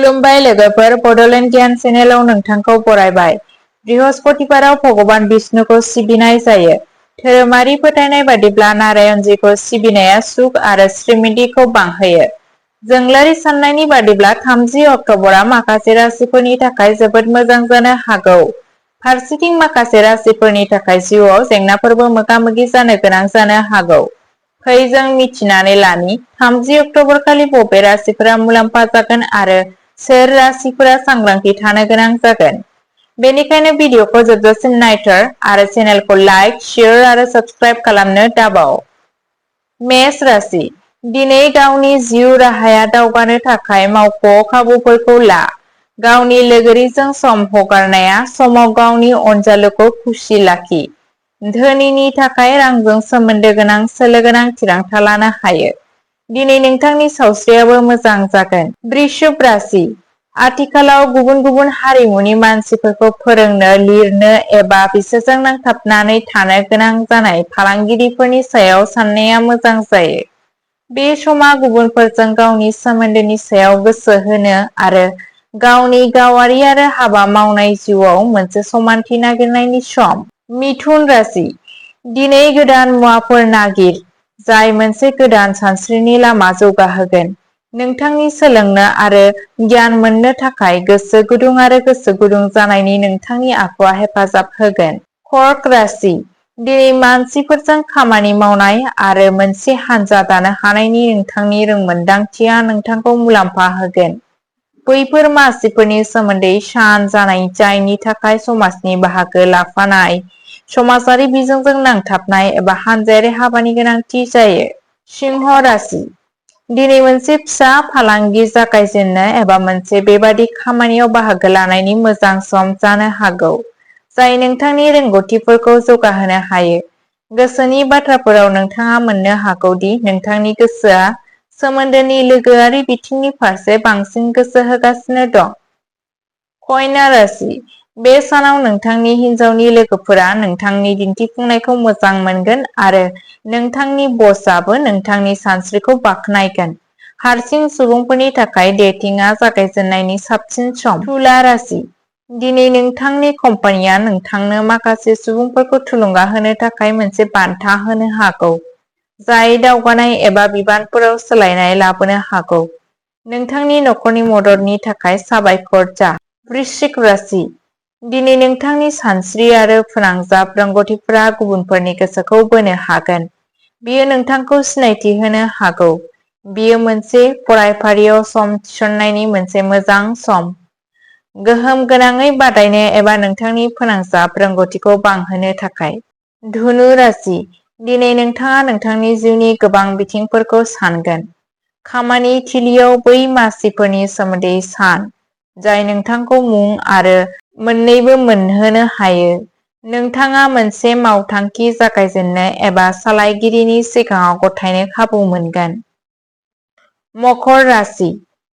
खुलुमबाय लोगोफोर, बड'लेण्ड गियान चेनेलाव नोंथांखौ बरायबाय। बृहस्पतिबाराव भगवान विष्णुखौ सिबिनाय जायो। धोरोमारि फोथायनाय बादिब्ला नारायणजीखौ सिबिनाया सुख आरो श्रीमृद्धिखौ बांहोयो। जोंलारि साननायनि बादिब्ला 30 अक्ट'बरा माखासे राशिफोरनि थाखाय जोबोद मोजां जानो हागौ। फारसेथिं माखासे राशिफोरनि थाखाय जिउआव जेंनाफोरबो मोगा-मोगि जानो गोनां जानो हागौ। फै जों मिथिनानै लानि 30 अक्ट'बर खालि बबे राशिफोरा मुलाम्फा जागोन आरो सोर राशिफोरा सांग्रांथि थानो गोनां जागोन। बेनिखायनो भिडिअखौ जोबजासिम नायथार आरो चेनेलखौ लाइक, शेयार आरो साबस्क्राइब खालामनो दाबाव। मेष राशि। दिनै गावनि जिउ राहाया दावगानो थाखाय मावख' खाबुफोरखौ ला। गावनि लोगोरिजों सम हगारनाया समाव गावनि अनजालुखौ खुसि लाखि। धोनिनि थाखाय रांजों सोमोन्दो गोनां सोलो गोनां थिरांथा लानो हायो। दिनै नोंथांनि सावस्रियाबो मोजां जागोन। वृषभ राशि। आथिखालाव गुबुन गुबुन हारिमुनि मानसिफोरखौ फोरोंनो, लिरनो एबा बिसोरजों नांथाबनानै थानो गोनां जानाय फालांगिरिफोरनि सायाव साननाया मोजां जायो। बे समा गुबुनफोरजों गावनि सोमोन्दोनि सायाव गोसो होनो आरो गावनि गावारि आरो हाबा मावनाय जिउआव मोनसे समानथि नागिरनायनि सम। मिथुन राशि। दिनै गोदान मुवाफोर नागिर, जाय मोनसे गोदान सानस्रिनि लामा जौगाहोगोन। नोंथांनि सोलोंनो आरो गियान मोननो थाखाय गोसो गुदुं आरो गोसो गुदुं जानायनि नोंथांनि आखुआ हेफाजाब होगोन। कर्क राशि। दिनै मानसिफोरजों खामानि मावनाय आरो मोनसे हानजा दानो हानायनि नोंथांनि रोंमोनदांथिया नोंथांखौ मुलाम्फा होगोन। बैफोर मासिफोरनि सोमोन्दै सान जानाय जायनि थाखाय समाजनि बाहागो लाफानाय, समाजारि बिजोंजों नांथाबनाय एबा हानजायारि हाबानि गोनांथि जायो। सिंह राशि। दिनै मोनसे फिसा फालांगि जागायजेननो एबा मोनसे बेबादि खामानियाव बाहागो लानायनि मोजां सम जानो हागौ, जाय नोंथांनि रोंग'थिफोरखौ जौगाहोनो हायो। गोसोनि बाथ्राफोराव नोंथाङा मोननो हागौ दि नोंथांनि गोसोआ सोमोन्दोनि लोगोआरि बिथिंनि फारसे बांसिन गोसो होगासिनो दं। कन्या राशि। बे सानाव नोंथांनि हिन्जावनि लोगोफोरा नोंथांनि दिन्थिफुंनायखौ मोजां मोनगोन आरो नोंथांनि बसआबो नोंथांनि सानस्रिखौ बाख्नायगोन। हारसिं सुबुंफोरनि थाखाय डेटिंआ जागायजेननायनि साबसिन सम। तुला राशि। दिनै नोंथांनि कम्पानिया नोंथांनो माखासे सुबुंफोरखौ थुलुंगा होनो थाखाय मोनसे बान्था होनो हागौ, जाय दावगानाय एबा बिबानफोराव सोलायनाय लाबोनो हागौ। नोंथांनि नखरनि मददनि थाखाय साबायखर जा। वृश्चिक राशि। दिनै नोंथांनि सानस्रि आरो फोनांजाब रोंग'थिफोरा गुबुनफोरनि गोसोखौ बोनो हागोन। बेयो नोंथांखौ सिनायथि होनो हागौ। बेयो मोनसे फरायफारियाव सम थिसननायनि मोनसे मोजां सम। गोहोम गोनाङै बादायनो एबा नोंथांनि फोनांजाब रोंग'थिखौ बांहोनो थाखाय। धनु राशि। दिनै नोंथाङा नोंथांनि जिउनि गोबां बिथिंफोरखौ सानगोन। खामानि थिलिआव बै मासिफोरनि सोमोन्दै सान, जाय नोंथांखौ मुं आरो मोन्नैबो मोनहोनो हायो। नोंथाङा मोनसे मावथांखि जागायजेननो एबा सालायगिरिनि सिगाङाव गथायनो खाबु मोनगोन। मकर राशि।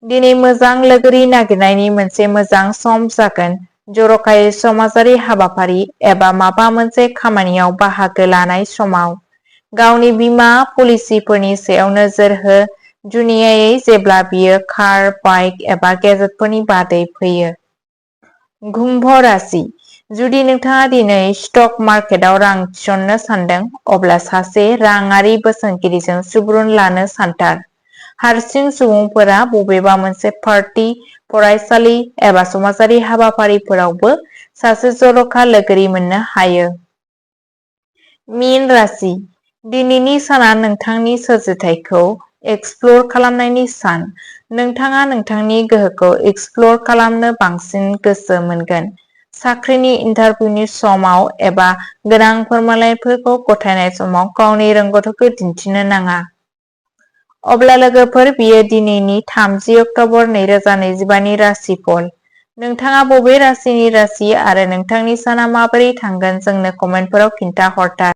दिनै मोजां लोगोरि नागिरनायनि मोनसे मोजां सम जागोन, जर'खायै समाजारि हाबाफारि एबा माबा मोनसे खामानियाव बाहागो लानाय समाव। गावनि बीमा पलिसिफोरनि सायाव नोजोर हो, जुनियायै जेब्ला बियो कार, बाइक एबा गेजेटफोरनि बादै फैयो। कुम्भ राशि। जुदि नोंथाङा दिनै स्टक मार्केटआव रां थिसननो सानदों, अब्ला सासे राङारि बोसोनगिरिजों सुबुरुन लानो सानथार। हारसिं सुबुंफोरा बबेबा मोनसे पार्टी, फरायसालि एबा समाजारि हाबाफारिफोरावबो सासे जर'खा लोगोरि मोननो हायो। मीन राशि। दिनैनि साना नोंथांनि सोरजिथायखौ एक्सप्लर खालामनायनि सान। नोंथाङा नोंथांनि गोहोखौ एक्सप्लर खालामनो बांसिन गोसो मोनगोन। साख्रिनि इन्टारभिउनि समाव एबा गोनां फोरमानलाइफोरखौ गथायनाय समाव गावनि रोंग'थिखौ दिन्थिनो नाङा। अब्ला लोगोफोर, बेयो दिनैनि 30 अक्ट'बर 2025 नि राशिफल। नोंथाङा बबे राशिनि राशि आरो नोंथांनि साना माबोरै थांगोन जोंनो कमेन्टफोराव खिन्था हरथार।